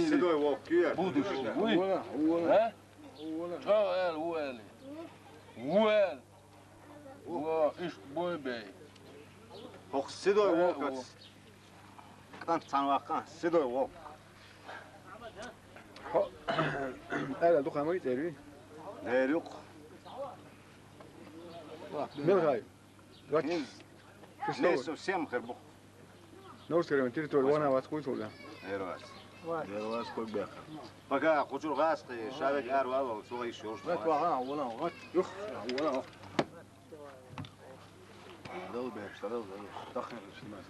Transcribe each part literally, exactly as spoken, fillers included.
Седой волк кхы я? Будущий вуй? Вуна, вуна. А? Вуна. ЧӀоагӀа ала, ву ала. Ву ала. Во, иштта бой бей. ХӀокху седой волкаца кӀант цхьаьна ваккха, седой волк. Хьо, ала дукха ма вицӀерви? Дера юкъ. Мел хай? Вач. ХӀинца. Лесов Сем хир бу. Новская район территория, вона вац кхуйсур да? Дера вац. Дера вац кхуй бехар. Пока кхучур гӀаскхи, шавег ара валал, цо йиш йолуш. Вац, ваха, вала, вац. Юх, вала. Дала беш, дала, дала. Дахна снимать.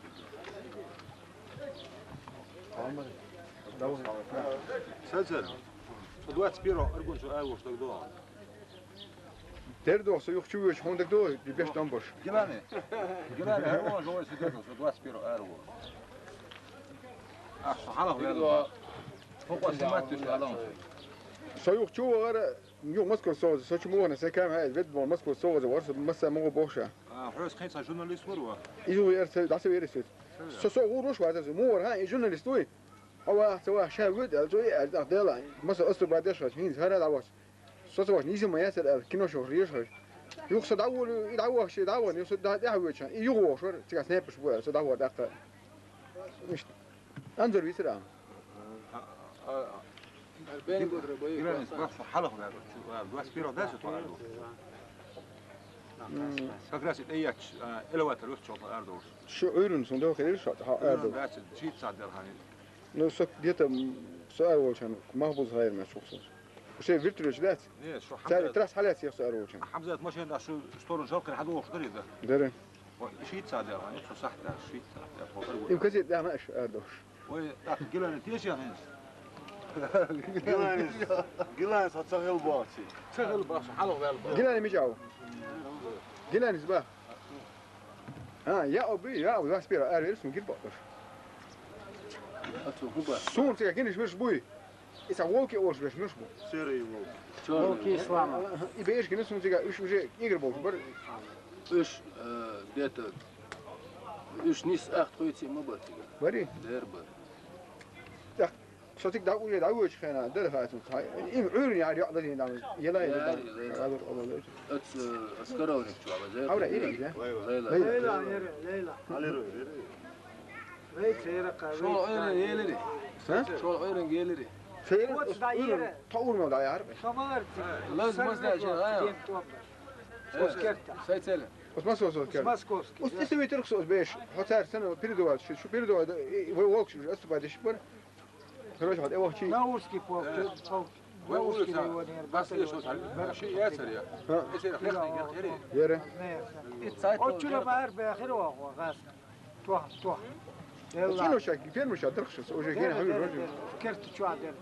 Сацар. Со двадцать первого аргун чу ара вуш даг до. Тер до, со юхчу веш, хьун даг до, ди беш там бош. Гилани. Гилани, ара вуш, со двадцать первого ара вуш. Ах, со хьалах вер. Фокус снимать, ты что, алон. Со юхчу вара Юха Москва соваза, со чу муха, сан кама хьаэца, вед боху Москва соваза вара, со масса муха бохуша. А, хьоьца кхин цхьа журналист вара ван? Иза ву яра ца, дӀа ца вера соьца. Со, со гӀур вуш вац, со муха вара, хьан, и журналист вуй? Хьо ваха, ца ваха, ша вуьту аьлла, цо и аьлла, тӀаккха Дела, масса асту ба деш хьоьца, хӀинца хӀара дӀа вац. Со ца вац, нийса ма яцара аьлла, кино шо реша хьоьца. Юха со дӀаволу, и дӀавахча, дӀавахна, юха со дӀа-, тӀаьхьа воьдуш, и юха вохуш вара, цигахь снайперш бу аьлла, со дӀавахна тӀаккха. Иштта. Анзор висира. Гиланис бахса хьалах ваьгӀа, чу, а, двадцать первого да, со тхо аьлла. Как раз и тӀеяч, а, элеватор вуьтча хьо арадовш. Шу Ӏуьйран сун дохир ира шо, хьо арадовш. Дац, шийтта сахьт дара хьан. Ну, со где-то, м, со араволчан, Махбуз хайр мачух со. Ше вертолёт дац? Не, шу Цаьрга Хьамзат. Трасса хьалаьцна со араволчан. Хьамзат машина шу сторону жалкхина хьадохуш дарий да? Дара. Ой, шийтта сахьт дара хьан, со сахьт дара, шийтта сахьт дара, хьо араволчан. Им казет дахна аша арадовш. Ой, тӀаккха Гилани теший хьуна? Гиланис, Гиланис хьо ца хила боху ци. Ца хила боху, хьалха ваьлла боху. Гилани мича ву? Гиланис бах. А, я оби, я, у вас первый, а, версу, гир бохуш. Ацу хӀун бах? Суна цигахь гинаш вирш буй. И сан волки олуш веш муш бу? Серый волк. Волки ислама. И беш гина суна цигахь, уьш уже игр болуш бара. Уьш, э, где-то, уьш нис ахт хуьйций ма бара цигахь. Бари? Дер бара. Так, со цига дӀа уже дӀавоьдучу хенахь дара хацун. Им Ӏуьйран яра йоӀ дазийна дама. Ела, ела, Яра, ела. Ела, ела. Ац, э, Аскаровник чу, а, Лазер. Авра, ири, да? Лейла. Лейла. Лейла, Лейла. Лейла. Вай церакъа, вай Шола Ӏуьйран елири. Са? Шола Ӏуьйран елири. Церан Оц да Ӏуьйран ера. Та ур мел дӀаяхьар. Со ма ларци. Лаз мас даьча, а? Оскерта. Сай цела. Ус мас ус керта. Московский. Ус да. Ису витирх со ус беш. Хьо цара сана передавать, шу, шу передавать, и вы волк, шу, отступать, ищи пар. Короче, хьо тӀе вахчи. Наурский полк, полк. Вай Наурский улица, район, ер, бас батальон. Еш ус хьал, ши яцар я. А? Эсер хлехтен герхери. Ера. Нет. Ит сайт О, чура бар бахир о, о, газ. Туа, туа. Кино шаг, фермер шаг, дырх шаг, уже ген хавир вроде. Керти чуа дер.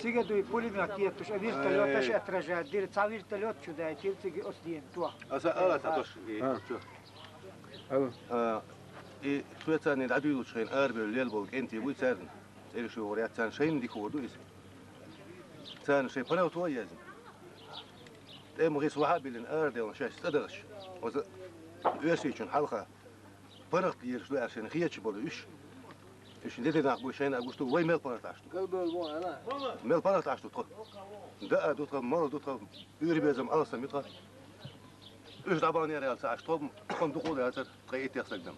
Цига дуй пулемёт еттуш, а вертолёт аш отражает, дир, ца вертолёт чу дай, тир циги ос диен, туа. Аса ала та тош, и А. чу. Ала. А, и Швейцарни дӀадуьйлучу хайн арабевлла лел болу кӀентий буй царна. ЦӀераш югӀур яц царна шайна дика хӀур ду иза. Царна шайн панавто а езна. ТӀеман гӀис вахьа а биллина арадевлла шаьш цӀа дахча. Оза Оьрсийчун хьалха. ПаргӀат дезаш ду аьлла шайна хеташ болу уьш. Уьш де-де нах буй шайна а гуш ду, вай мел паргӀат Ӏаш ду. Мел паргӀат Ӏаш ду тхо. Даа ду тхо, мала ду тхо, уьйр безам алсам ю тхо. Уьш дӀабахнера аьлла ца Ӏаш, тхо, тхо дукха а дацара, ткъе иттех стаг дам.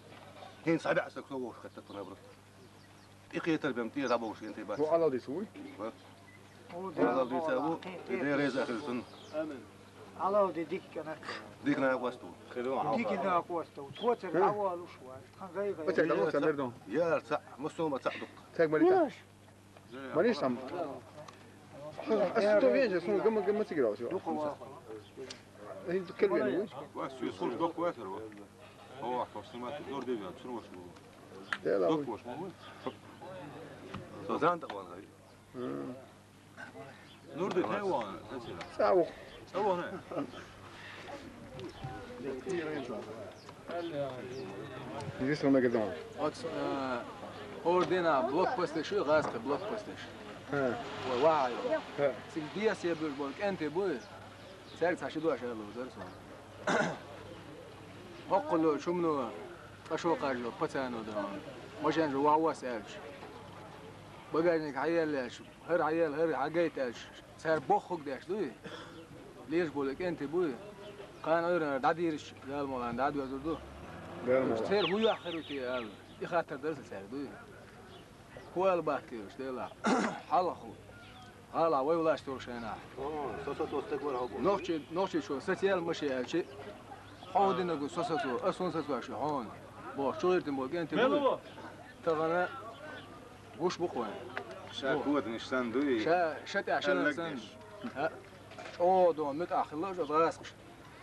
ХӀинца схьабаьӀа стаг со вовшах хетта тхо набра. ТӀекхетар бен тӀера дӀабовш гӀинтий бац. Хьо Ӏалал диса вуй? Ва? Ӏалал диса ву, и де реза ахир сун. Амин. Ӏалал ди дикка накх. Дика накъост ву. Дика накъост ву. Тхоцар дӀавалуш вац. Тхан гай гай. Оцай дӀалуш ца мердон. Яр цхьаъ, муссулма цхьаъ дукха. Цхьаъ марий цхьа? Марий сам. Ас то вен же, сун гамма, гамма цигирал всё. Эй, кел вен вуй? Ва, су слуш док ватар ва. Ва, ва, снимать, нор девян, сун ваш ву. Дела вуй. Док ваш ву. Со зан да ван гай. Нур де тайван, тасира. Цавух. Цавух, не? Здесь он Магадан. Оц, э, ордена блокпостеш ю, гӀазкхи блокпостеш. Ха. Ва, ва, ва. Ха. Циг диас я буш бол, кӀенте буй. Цаьрга цхьа ши дош аьлла лозар суна. ХӀоккхул шумно Къашо кхажо пацано дан. Машен жо вовас аьлча. Багажник хьаеллаьлча, хӀара хьаелла, хӀара хьагайта аьлча, цара боххуг деш дуй? Леш болу кӀентий буй? Кхана Ӏуьйранна дӀадийрича, Дала мукъалахь дӀадоьзур ду. Дала мукъалахь. Церан хӀун йохь хир ю те аьлла, и хаттар дара сан цаьрга дуй? ХӀун аьлла баккхийраш, Делахь? Хьалха гӀала вай власть йолу шайнахь. О, со сацо стаг вара хьо. Нохчи, нохчичо сацел машен аьлча, хьо динарг со сацо, ас хӀун сацош ю хьуна? Боху, чу гӀиртина болу кӀентий буй? Тахана гуш бу-кх вайн. Ша котанаш санна дуй? Ша, ша тӀехь шина санна. ХӀаъ, чӀогӀа догӀу муьтӀахь хилла оцу гӀазкхаша.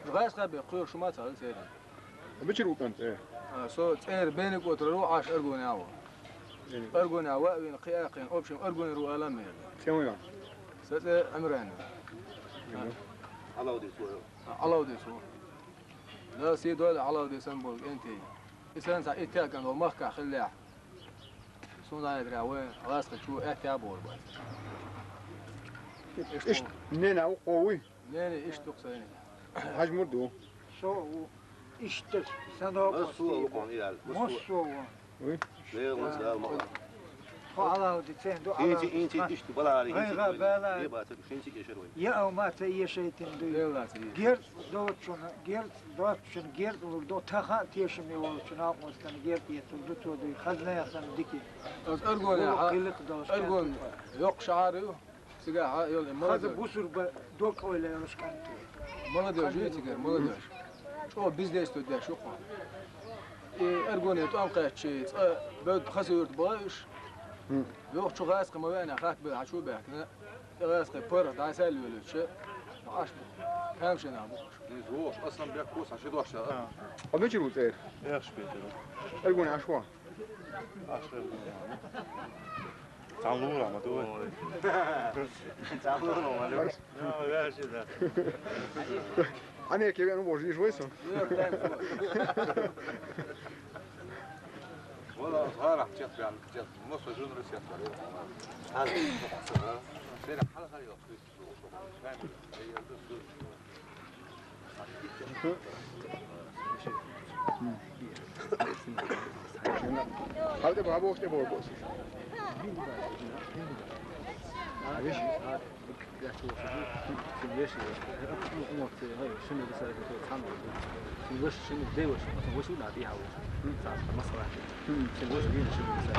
ГӀазкхаша бен кхоьруш ма ца хилла церан. Мичара ву кӀант, э? А, со цӀера Бенакотара ву, Ӏаш Аргунехь ву. Бенакота. Аргунехь ваъ вина, кхиа а кхиъна, общем, Аргунера ву ала мера. ЦӀе хӀун ю? Сан цӀе Ӏимран ю. Ӏалавдис ву. А, Ӏалавдис ву. Дала сий дойла Ӏалавдисан болу кӀентий. И санна цхьа иттех кӀант вай махкахь хиллехь. Суна дӀахьедарехь вайн гӀазкхичо аьттехьа а бохур бац. Иштта ненан вукхо вуй? Нени, иштта ду-кх сайна. Хьажа мур ду? Со а ву. Иштта сан докъо. Массо а ву кхуьнан и аьлла. Массо а ву. Вуй? Лела вац Дала мукъалахь. Тхо Ӏалавди цӀен ду. ХӀинца, хӀинца иштта балари, хӀинца гӀайгӀа балари. Е бацара, хӀинца эшар вай. Я ма ца эшайтина дуй. Лела ца эшар. ГерцӀ доцучунна, герцӀ доцучунна герцӀ лур ду, тахана а тешаме волчу накъостана герцӀ эцур ду цо дуй. Хазна яхана дики. Оцу Аргонехь, гӀуллакх-гӀиллакх долуш Аргон кӀант ву. Йоккха шахьар ю. Цигахь а йолу и хаза молодой. Бусурба докъойла йолуш кӀант ву. Молодежь ю цигара, молодежь. ЧӀогӀа бездействовать деш ю кхуьнан. И Аргуне тӀом кхаьччи, цкъа бевдда Хасавюрт баха уьш. Мгм. Йохчу гӀазкхи ма веана хатта бевлла хьан чу баьхкина. И гӀазкхи паргӀат дӀасаьлла лелочу, Ӏаш бу. Тамашийнахь бу уьш. Иза вохуш, Асланбек ву, сан ши дош а. Хьо мичара ву цӀера? Эхаш Петер. Аргуне Ӏаш ву? Ӏаш Аргуне. Цхьаьна лура ма ду вай. Цхьаьна лура ма ду. Барс. Йо, веши да. Америке веана ву бохуш дийша вай со. Вала, гӀарахь чекхбаьлла, чекх, мосо жуна русет вара. Хьажа, хьажа, хьажа. Сера хьалха йо. Хьал тӀе бахьа боху тӀе боху боху. Веш? Шуна веша, шуна дей веша, веша ву на дий хьал веша. Цхьа масала. Шуна веша дийна шуна веша.